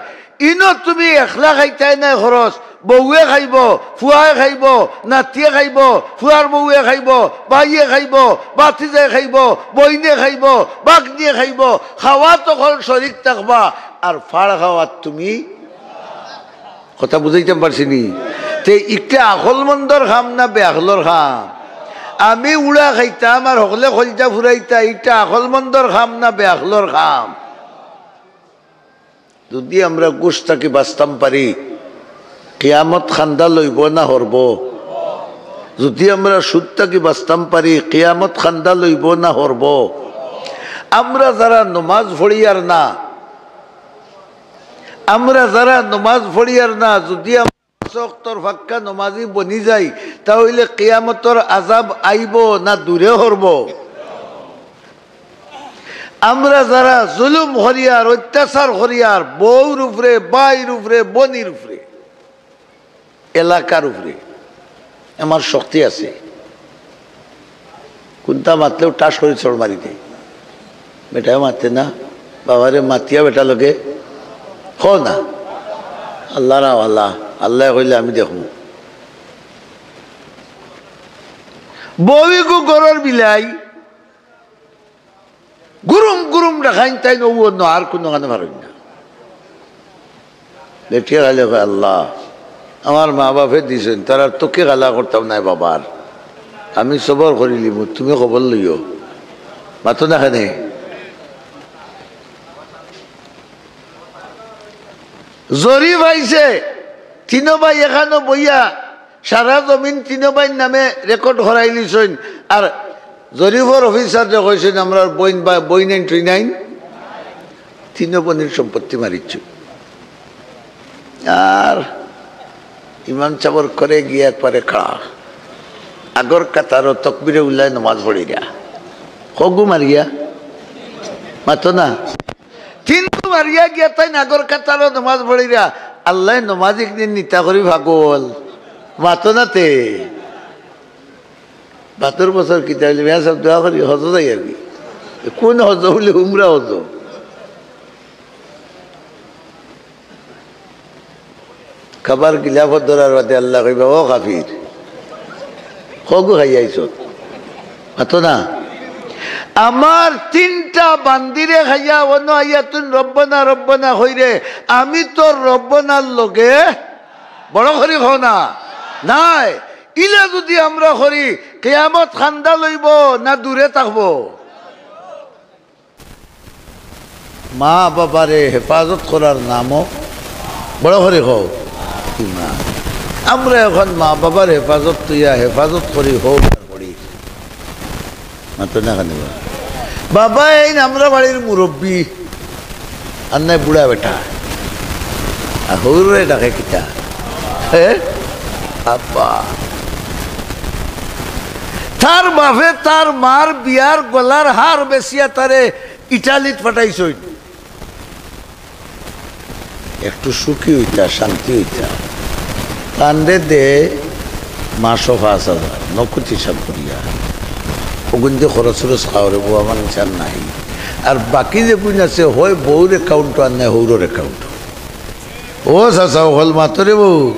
ইনো তুমি একলা খাইতায় নায় খরচ, বউয়ে খাইবো, ফুয়ায় খাইবো, নাতিয়ে খাইবো, ফুয়ার বউয়ে খাইবো, ভাইয়ে খাইবো, ভাতিজায় খাইবো, বইনে খাইবো, বাগনিয়ে খাইবো, খাওয়াত অকল শরিক থাকবা, আর ফাড় খাওয়াত তুমি। কথা বুঝাইতাম পারছি নি? তে ইটা আকলমন্দর কাম না বেআকলর কাম? আমি উড়া খাইতাম আর হকলে কলজা ফুরাইতা, ইটা আকলমন্দর কাম না বেআকলর কাম? যুদি আমরা ঘুষ থাকি বাঁচতাম পারি, কিয়ামত খান্দা লইবো না হরবো? যুদি আমরা সুদ থাকি বাঁচতাম পারি, কিয়ামত খান্দা লইবো না হরবো? আমরা যারা নমাজ পড়িয়ার না, আমরা যারা নমাজ পড়িয়ার না, যুদি আমরা পাঁচ ওয়াক্তর পাক্কা নমাজি বনি যাই, তা অইলে কিয়ামতর আযাব আইবো না দূরে হরবো? আমরা যারা জুলুম করিয়ার, অত্যাচার করিয়ার, বউর উপরে, ভাইর উপরে, বইনর উপরে, এলাকার উপরে, আমার শক্তি আছে। কুন্তা মাতলেও ঠাস করি চড় মারি দেয়। বেটায় মাতে না, বাবারে মাতিয়া বেটা লগে, কও না। আল্লার হাওলা, আল্লায় কইলে আমি দেখমু। বউগু ঘরর বিলাই, গুরুম গুরুম দেখাইন তাইন, অউ অন্য আর কুনুখানে পারইন না। বেটিয়ে খালি কয়, "আল্লা, আমার মা-বাফে দিছইন, তারার তো কি গালা করতাম নায় বাবার, আমি সবর করিলিমু, তুমি খবর লইও।" মাতো না কেনে? জরিফ আইছে, তিনো ভাই এখানো বইয়া সারা জমিন তিনো ভাইর নামে রেকর্ড করাইলিছইন। আর জরিফর অফিসাররে কইছইন, "আমরার বইন বা বইনাইন টইনাইন, তিনো বইনর সম্পত্তি মারিচ্ছু।" আর ইমাম সাবর ঘরে গিয়া একবারে খাড়া, আগর কাতারো তকবিরে উলায় নমাজ পড়িরা, হগু মারিয়া, মাতো না। তিনগু মারিয়া গিয়া তাইন আগর কাতারো নমাজ পড়িরা, আল্লায় নমাজ একদিন নিতা করি পাগল, মাতো না তে। বাদর বছর কিতা অইলে, "মিয়া সাব, দোয়া করি, হজো যাই আর কি।" কোন হজো? বলে, "উমরা হজো।" খাবার গিলাফত ধরার বাদে আল্লায় কইবা, "ও কাফির, হগু খাইয়া আইছো।" মাতো না। আমার তিনটা বান্দিরে খাইয়া অনো আইয়া তুইন রব্বানা, রব্বানা কইরে, আমি তোর রব্বানার লগে বড় করি কও না। নাই, ইলা যুদি আমরা করি, কিয়ামত খান্দা লইবো না দূরে থাকবো? মা বাবারে হেফাজত করার নামও বড় করি কও ইমান। আমরা এখন মা বাবার হেফাজত তুইয়া হেফাজত করি, হউ আর করি। মাতো না কেনে বা? বাবা এইন আমরা বাড়ির মুরব্বি, আর নায় বুড়া বেটা। আর হউররে ডাকে কিতা? হে? আব্বা। তার বাফে তার মার বিয়ার গলার হার বেচিয়া তারে ইটালিত পাঠাইছইন। একটু সুখী অইতা, শান্তি অইতা। তানরে দে মাসো পাঁচ হাজার, নকুদ হিসাব করিয়া। অগুইন দি খরচ-উরচ খাওরে বউ, আমার নিচান নাই। আর বাকি যেগুইন আছে, হয় বউর account-ও আর নায় হউরর account-ও। ও চাচা, অকল মাতরে বউ,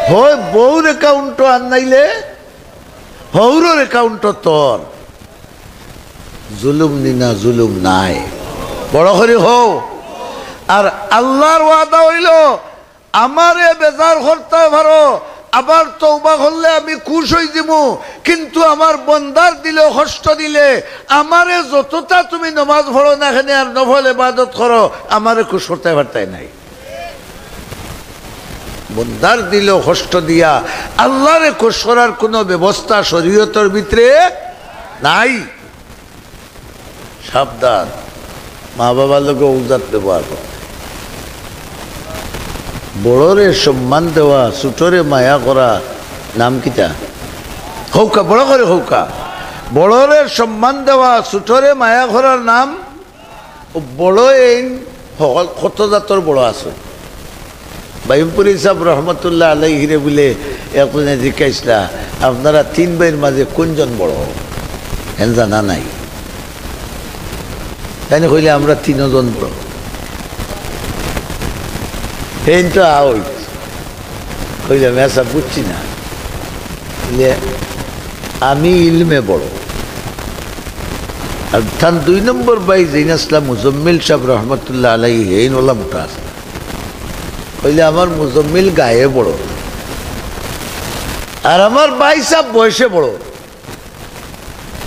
হয় বউর account-ও আর নাইলে হউরর account-ও তোর। জুলুম নি না, জুলুম নাই। বড় করি কও। আর আল্লার ওয়াদা অইলো, আমারে বেজার করতায় পারো, আবার তওবা করলে আমি খুশ অইযিমু, কিন্তু আমার বন্দার দিলো কষ্ট দিলে, আমারে যততা তুমি নমাজ পড়ো না কেনে আর নফল ইবাদত করো, আমারে খুশ করতায় পারতায় নায়। বন্দার দিলো কষ্ট দিয়া আল্লারে খুশ করার কুনু ব্যবস্থা শরীয়তর ভিতরে নাই। সাবধান, মা বাবার লগে অউ জাত ব্যবহার করতে। বড়রে সম্মান দেওয়া, ছোটরে মায়া করা, নাম কিতা? কউক্কা, বড় করি কউক্কা। বড়রে সম্মান দেওয়া, ছোটরে মায়া করার নাম ও বড় এইন হকল কত জাতর বড় আছে। বাইমপুরি সাব রহমতুল্লাহ আলাইহিরে বুলে একজনে জিকাইছলা, "আপনারা তিন ভাইর মাঝে কুনজন বড়?" হেন জানা নাই। তাইন কইলে, "আমরা তিনজন বড়।" হেইন তো আউট। কইলে, "মিয়া সাব, বুঝছি না।" বলে, "আমি ইলমে বড়।" আর তান দুই নম্বর ভাই যেইন আছলা মুজম্মিল সাব রহমতুল্লাহ আলাইহি, হেইন অলা মুটা আছলা। কইলে, "আমার মুজম্মিল গায়ে বড়, আর আমার ভাই সাব বয়সে বড়।"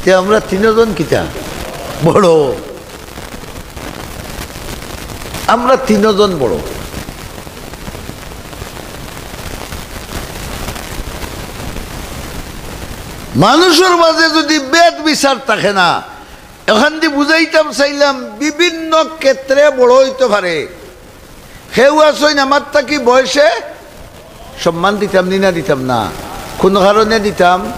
তে আমরা তিনজন কিতা? বড়। আমরা তিনজন বড়। মানুষর মাঝে যদি ভেদ বিচার থাকে না, এখান দি বুঝাইতাম চাইলাম, বিভিন্ন ক্ষেত্রে বড় অইতো পারে। কেউ আছইন আমার থাকি বয়সে সম্মান দিতাম নি না দিতাম না? কোন কারণে দিতাম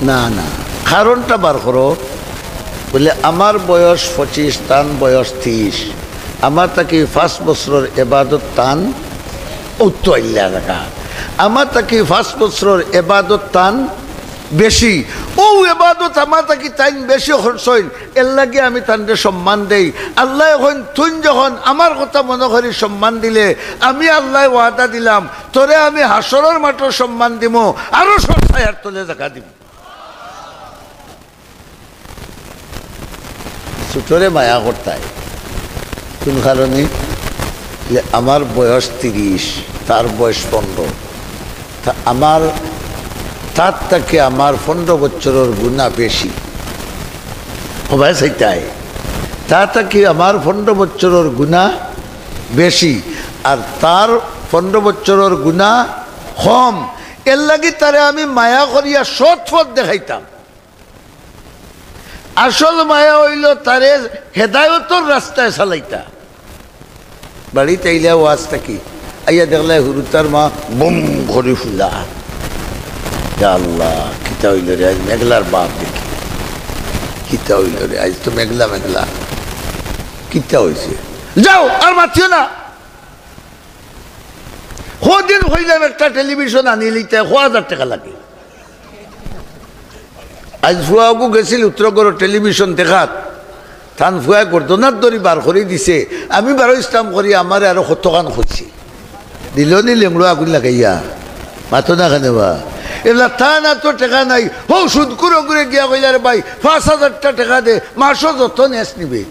না? না, কারণটা বার করো। বলে, আমার বয়স পঁচিশ, তান বয়স ত্রিশ, আমার থাকি পাঁচ বছরর এবাদত তান উত্তর আইল্লা রাখা, আমার থাকি পাঁচ বছরর এবাদত তান বেশি, অউ এবাদত আমার থাকি তাইন বেশি করছইন, এর লাগি আমি তানরে সম্মান দেই। আল্লায় কইন, তুইন যখন আমার কথা মনো করি সম্মান দিলে, আমি আল্লায় ওয়াদা দিলাম, তোরে আমি হাশরর মাঠো সম্মান দিমু, আরশর ছায়ার তলে জাগা দিমু। ছোটরে মায়া করতায়। কোন কারণে? যে আমার বয়স ত্রিশ, তার বয়স পনেরো। তা আমার, তার থাকি আমার পনেরো বছরর গুনা বেশি। হবায় চাইতায়। তার থাকি আমার পনেরো বছরর গুনা বেশি, আর তার পনেরো বছরর গুনা কম। এর লাগি তারে আমি মায়া করিয়া সৎ পথ দেখাইতাম। আসল মায়া অইলো তারে হেদায়তর রাস্তায় চালাইতা। বাড়িত আইলা ওয়াজ থাকি, আইয়া দেখলা হুরুতার মা বুম করি ফুলা। ইয়া আল্লাহ, কিতা অইলো রে, আইজ মেঘলার বাপ দেখি। কিতা অইলো রে, আইজ তো মেঘলা মেঘলা। কিতা অইছে? যাও, আর মাতিও না। কদিন কইলাম একটা টেলিভিশন আনিলিতায়, কয় হাজার টেকা লাগে। আইজ ফুয়াগু গেছিল উত্তরগড় টেলিভিশন দেখাত, তান ফুয়ায় গর্দনাত ধরি বার করি দিছে। আমি বারো ইসলাম করি, আমারে আরো কতখান খুঁজছি। দিল নি লেংড়ো আগুন লাগাইয়া, মাতো না কেনে বা? এলা তান আতো টেকা নাই। হউ সুদকুর ওগুরে গিয়া কইলা, রে ভাই, পাঁচ হাজারটা টেকা দে, মাসো যত নেস নিবে।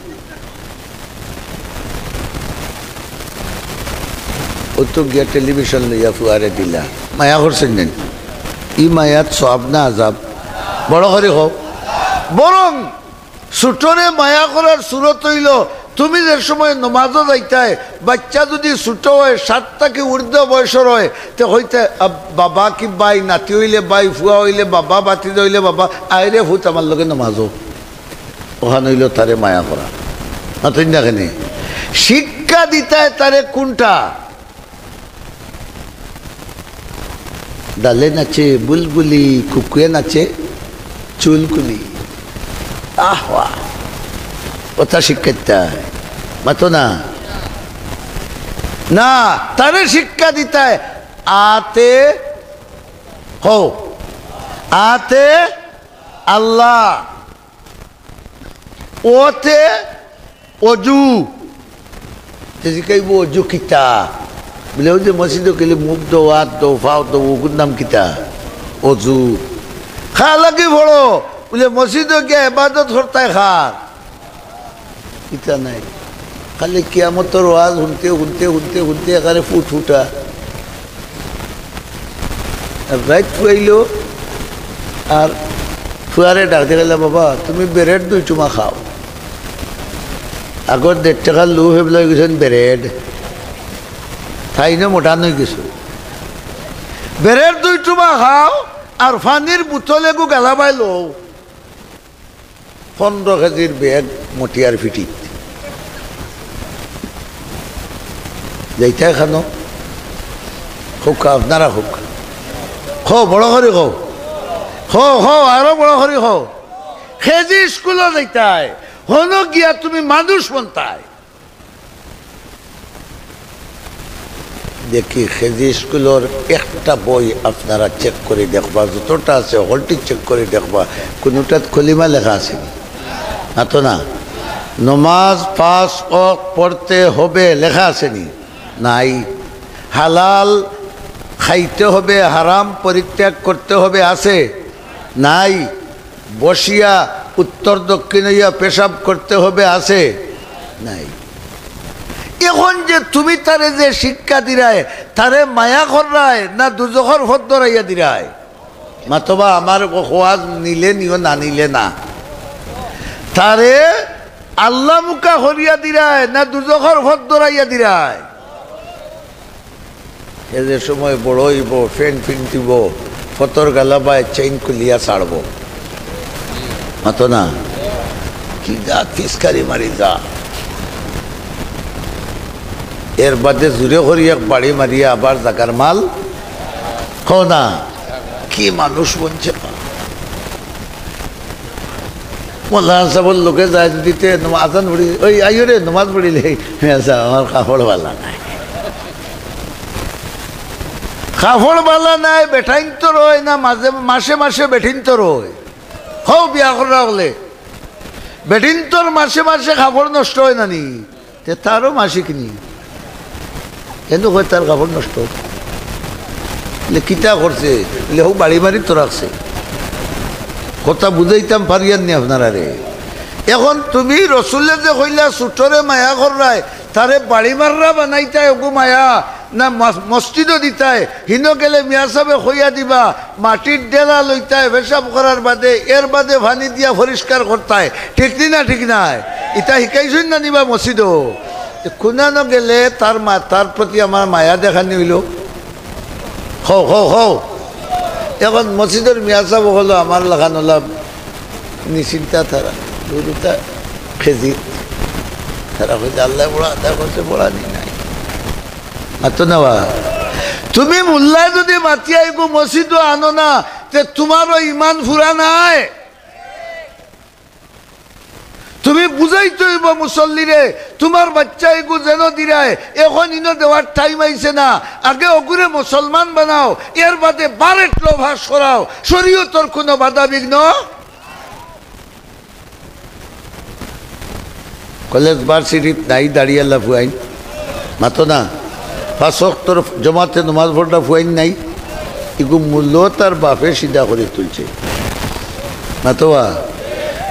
ও তো গিয়া টেলিভিশন লইয়া ফুয়ারে দিলা। মায়া করছইন নি? ই মায়াত সওয়াব না আজাব? বড় করি কও। বরং ছোটরে মায়া করার সুরত অইলো, তুমি যে সময় নমাজো যাইতায়, বাচ্চা যদি ছোট অয়, সাত থাকি ঊর্ধ্ব বয়সর অয়, তে কইতে, আব-, বাবা কি ভাই, নাতি অইলে ভাই, ফুয়া অইলে বাবা, ভাতিজা অইলে বাবা, আয় রে ফুত আমার লগে নমাজো। অখান অইলো তারে মায়া করা। মাতইন না কেনে? শিক্ষা দিতায় তারে কোনটা? ডালে নাচে বুলবুলি, কুকুয়ে নাচে চুলকুলি। আহ, ওয়া। অতা শিক্ষা দিতায়। মাতো না। না, তারে শিক্ষা দিতায়। আতে, কও। আতে আল্লাহ। অতে অজু। তে জিকাইবো, "অজু কিতা?" বুলে, "অউ যে মসজিদো গেলে মুখ ধও, আত ধও, পাও ধও, অগুর নাম কিতা?" অজু। কা লাগি পড়ো? বুলে, "মসজিদো গিয়া এবাদত করতায় কার?" কিতা নাই। খালি কিয়ামতর ওয়াজ হুনতে, হুনতে, হুনতে, হুনতে একেবারে ফুটফুটা। আর রাইত ফুয়াইলো, আর ফুয়ারে ডাক দিয়া কইলা, "বাবা, তুমি ব্রেড দুই টুমা খাও।" আগর দেড় টেকার লুফ এবলা অইগেছইন ব্রেড। তাইনও মোটান অইগেছইন। ব্রেড দুই টুমা খাও, আর পানির বোতল এগু গালাবায় লও। পনরো কেজির ব্যাগ মটিয়ার ফিটিত। যাইতায় খানো? কউক্কা, আপনারা কউক্কা। কও, বড় করি কও। কও, কও, আরো বড় করি কও। কেজি স্কুলো যাইতায়, হনো গিয়া তুমি মানুষ বনতায়। দেখি, কেজি স্কুলর একটা বই আপনারা চেক করি দেখবা, যতটা আছে, হকলটি চেক করি দেখবা, কুনুটাত কলিমা লেখা আছে নি? মাতো না। নমাজ পাঁচ ওয়াক্ত পড়তে হবে লেখা আছে নি? নাই। হালাল খাইতে হবে, হারাম পরিত্যাগ করতে হবে আছে? নাই। বসিয়া উত্তর দক্ষিণ অইয়া পেশাব করতে হবে আছে? নাই। এখন যে তুমি তারে যে শিক্ষা দিরায়, তারে মায়া কররায় না দুজখর পথ ধরাইয়া দিরায়? মাতবা, আমার ওয়াজ নিলে নিও, না নিলে না। তারে আল্লামুখা করিয়া দিরায় না দুজখর পথ ধরাইয়া দিরায়? হে যে সময় বড় অইবো, প্যান্ট পিন্দিবো, ফতর গালা বায় চেইন খুলিয়া ছাড়বো। মাতো না? কি যা ফিসকারি মারি যা। এর বাদে জুরে করি এক বাড়ি মারিয়া আবার জাগার মাল। কও না? কি মানুষ বনছে। মৌলানা সাবর লগে যায় যদি তে নমা-, আজান পড়ি, "ওই আইও রে, নমাজ পড়িলে।" আচ্ছা, আমার কাপড় বালা নাই। কাপড় বালা নাই, বেটাইন্তর অয় না, মাঝে, মাসে মাসে বেটিন্তর অয়। হউ বিয়া কররা অকলে। বেটিন্তর মাসে মাসে কাপড় নষ্ট অয় না নি? তে তারও মাসিক নি। কিন্তু কয় তার কাপড় নষ্ট। বলে, "কিতা করছে?" বলে, "হউ বাড়ি মারি তো রাখছে।" কথা বুঝাইতাম পারিয়ার নি আপনারারে। এখন তুমি রসুলে যে কইলা ছুটরে মায়া কররায়, তারে বাড়ি মাররা বানাইতায় ওগু মায়া, না মস-, মসজিদও দিতায়, হিনো গেলে মিয়া সাবে কইয়া দিবা, মাটির ডেলা লইতায়, পেশাব করার বাদে, এর বাদে পানি দিয়া পরিষ্কার করতায়। ঠিক নি না, ঠিক নায়? ইতা হিকাইছইন না নিবা মসজিদও? তে কুনানো গেলে তার মা-, তার প্রতি আমার মায়া দেখানি অইলো। হউ, হউ, হউ। এখন মসজিদর মিয়া সাব অকল আমার লাখান অলা নিশ্চিন্তা তারা, দুরুতা খেজিত। তারা কইছে, "আল্লায় বড় আদা করছে, বড় নি নাই।" মাতো না বা? তুমি মোল্লায় যদি মাতিয়া ইগু মসজিদও আনো না, তে তুমারও ইমান ফুরা নাই। তুমি বুঝাইতে অইবো মুসল্লিরে, তুমার বাইচ্চা ইগু যেন দিরায়, এখন ইনো দেওয়ার টাইম আইছে না, আগে অগুরে মুসলমান বানাও, এর বাদে বারেট লো পাশ করাও, শরীয়তর কুনু বাধা বিঘ্ন। কলেজ ভার্সিটিত নাই দাড়িআলা ফুয়াইন? মাতো না। পাঁচ ওয়াক্তর জমাতে নমাজ পড়রা ফুয়াইন নাই? ইগু মূলো তার বাপে সিধা করি তুলছে। মাতো বা?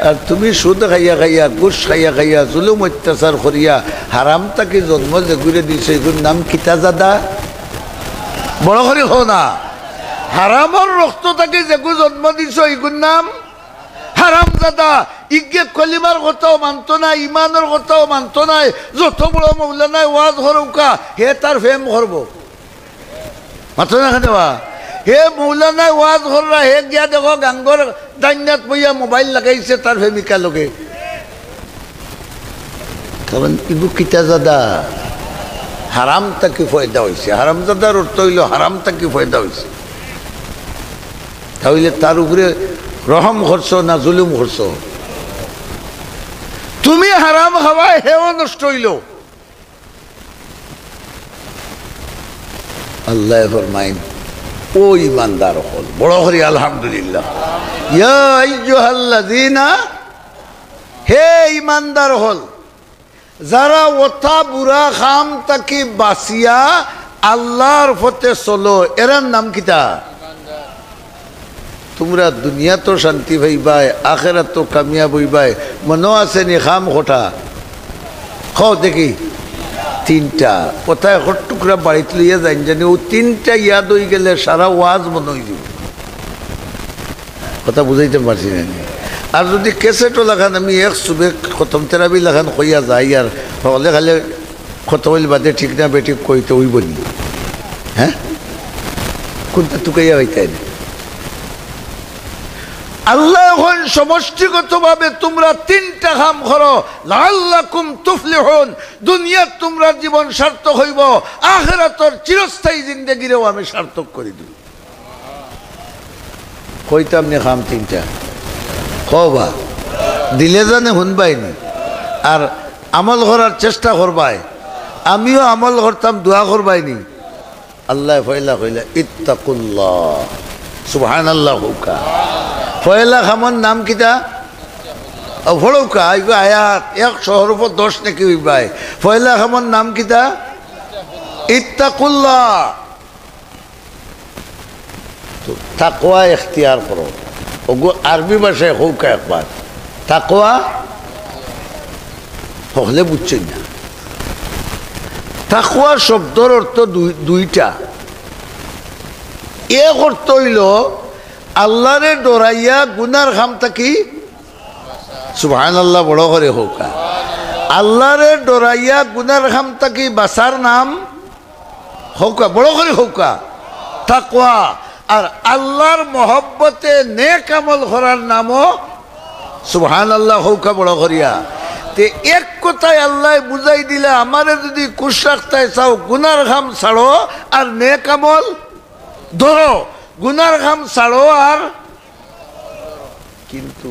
আর তুমি সুদ খাইয়া খাইয়া, ঘুষ খাইয়া খাইয়া, জুলুম অত্যাচার করিয়া, হারাম থাকি জন্ম যেগুরে দিছো, ইগুর নাম কিতা জাদা? বড় করি কও না। হারামর রক্ত থাকি যেগু জন্ম দিছো, ইগুর নাম হারামজাদা। ইগে কলিমার কথাও মানতো নায়, ইমানর কথাও মানতো নায়। যত বড় মৌলানায় ওয়াজ করউক্কা, হে তার প্রেম করবো। মাতো না কেনে বা? হে মৌলানায় ওয়াজ কররা, হে গিয়া দেখো গাঙ্গর ডাইনাত বইয়া মোবাইল লাগাইছে তার প্রেমিকা লগে। কারণ ইগু কিতা জাদা? হারাম থাকি পয়দা অইছে। হারামজাদার অর্থ অইলো হারাম থাকি পয়দা অইছে। তা অইলে তার উপরে রহম করছো না জুলুম করছো? তুমি হারাম খাওয়ায় হেও নষ্ট অইলো। আল্লায় ফরমাইন, ও ইমানদার অকল, বড় করি আলহামদুলিল্লাহ। ইয়া আইয়ুহাল্লাযীনা, হে ইমানদার অকল, যারা অতা বুরা কাম থাকি বাচিয়া আল্লার পথে চলো, এরার নাম কিতা? তুমরা দুনিয়াতও শান্তি পাইবায়, আখেরাতও কামিয়াব অইবায়। মনো আছে নি কাম কটা? কও দেখি। তিনটা। কথা একর টুকরা বাড়িত লইয়া যাইন জানি, অউ তিনটা ইয়াদ অইগেলে সারা ওয়াজ মনো অইযিবো। কথা বুঝাইতাম পারছি না নি? আর যুদি ক্যাসেটও লাখান আমি এক সুবে খতম তেরাবি লাখান কইয়া যাই আর হকলে খালি কত অইল বাদে ঠিক না বেঠিক কইতে অইবো নি? হ্যাঁ? কুনটা তুকাইয়া পাইতায় না? আল্লায় কইন সমষ্টিগতভাবে তুমরা তিনটা কাম করো, লাআল্লাকুম তুফলিহুন, দুনিয়াত তুমরার জীবন সার্থক অইবো, আখেরাতর চিরস্থায়ী জিন্দেগিরেও আমি সার্থক করি দিমু। কইতাম নি কাম তিনটা? কও বা। দিলে জানে হুনবায় নি। আর আমল করার চেষ্টা করবায়। আমিও আমল করতাম, দোয়া করবায় নি। আল্লায় পয়লা কইলা, "ইত্তাকুল্লাহ।" সুবহানাল্লাহ কউক্কা। পয়লা কামর নাম কিতা? অউ পড়উক্কা, আইবা আয়াত, একশো হরফো দশ নেকি অইবায়। পয়লা কামর নাম কিতা? ইত্তাকুল্লাহ। তো তাকওয়া এখতিয়ার করো। অগু আরবি ভাষায় কউক্কা একবার। তাকওয়া হকলে বুঝছইন না। তাকওয়া শব্দর অর্থ দুই-, দুইটা। এক অর্থ অইলো আল্লারে ডরাইয়া গুনার কাম থাকি, সুবহানাল্লাহ বড় করি কউক্কা, আল্লারে ডরাইয়া গুনার কাম থাকি বাচার নাম কউক্কা, বড় করি কউক্কা, তাকওয়া। আর আল্লাহর মহব্বতে নেক আমল করার নামও সুবহানাল্লাহ কউক্কা বড় করিয়া। তে এক কথায় আল্লায় বুঝাই দিলা, আমারে যুদি খুশ রাখতায় চাও, গুনার কাম ছাড়ো আর নেক আমল ধরো, গুনার কাম ছাড়ো আর। কিন্তু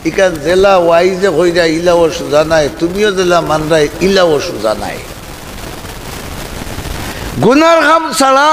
ইখান যেলা ওয়াইজে কইরা ইলাও সুজা নায়, তুমিও যেলা মানরায় ইলাও সুজা নায়। গুনার কাম ছাড়া